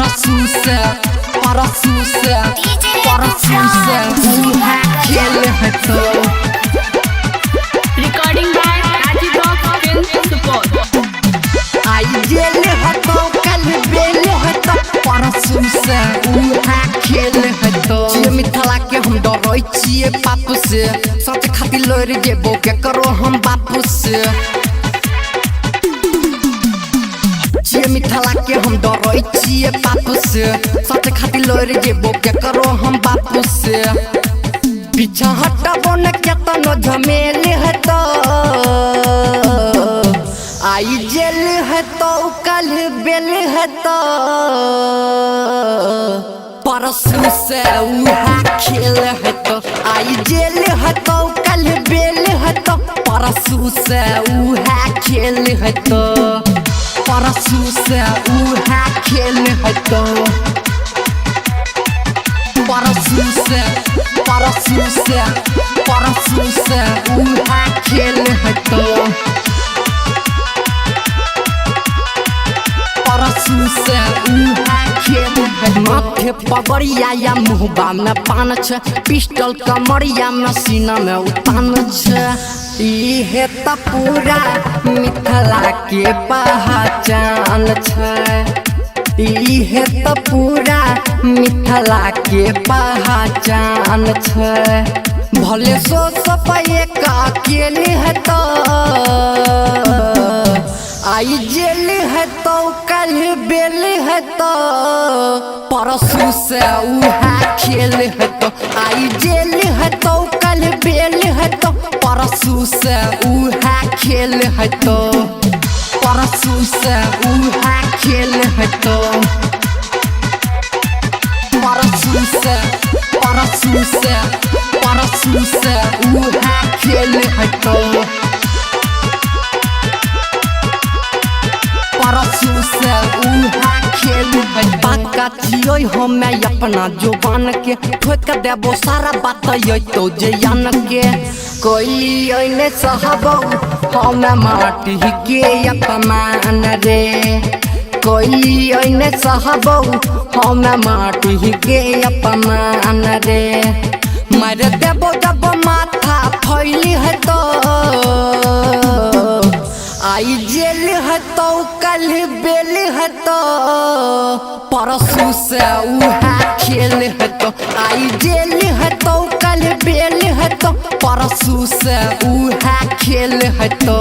परसू से, परसू से, परसू से उहा खेल हेतौ। Recording by Rajiv Rock Film Support. I jail हेतौ कल बेल हेतौ, परसू से उहा खेल हेतौ। छियै मिथिला के हम डरै छियै पाप से, सच खातिर लड़ि जेबो केकरो हम बाप से। छियै मिथिला के हम डरै छियै पाप से, सच खातिर लड़ि जेबो केकरो हम बाप से। पीछा हटबो न केतनो झमेल हेतौ, आई जेल हेतौ कल बेल हेतौ, परसू से उहा खेल हेतौ। आई जेल हेतौ कल बेल हेतौ, परसू से उहा खेल हेतौ, परसू से उहा खेल हेतौ, परसू से, परसू से, परसू से उहा खेल हेतौ, परसू से उहा खेल हेतौ। माथे पगड़िया या मुहबा में पान छै, पिस्टल कमरिया में सीना में उतान छै। इहे त पूरा मिथिला के पहचान छै, इहे त पूरा मिथिला के पहचान छै। भले सो सपे का अकेले हेतौ, आई जेल हेतौ कल बेल हेतौ, परसू से उहा खेल हेतौ। आई जेल हेतौ कल बेल हेतौ, परसू से उहा खेल हेतौ, परसू से उहा खेल हेतौ, परसू से, परसू से, परसू से उहा खेल हेतौ, परसू से उहा खेल हेतौ। पक्का छियै हमे अपना जुबान के, ठोक देबो सारा बात अयतौ जे यान के। कोई अइने सहबौ हमे माटी के अपमान रे, कोई अइने सहबौ हमे माटी के अपमान रे। मारि देबो जब माथा फैली हेतौ, आई जेल हेतौ कल बेल हेतौ, परसू से उहा खेल हेतौ। आई जेल हेतौ कल बेल हेतौ, परसू से उहा खेल हेतौ।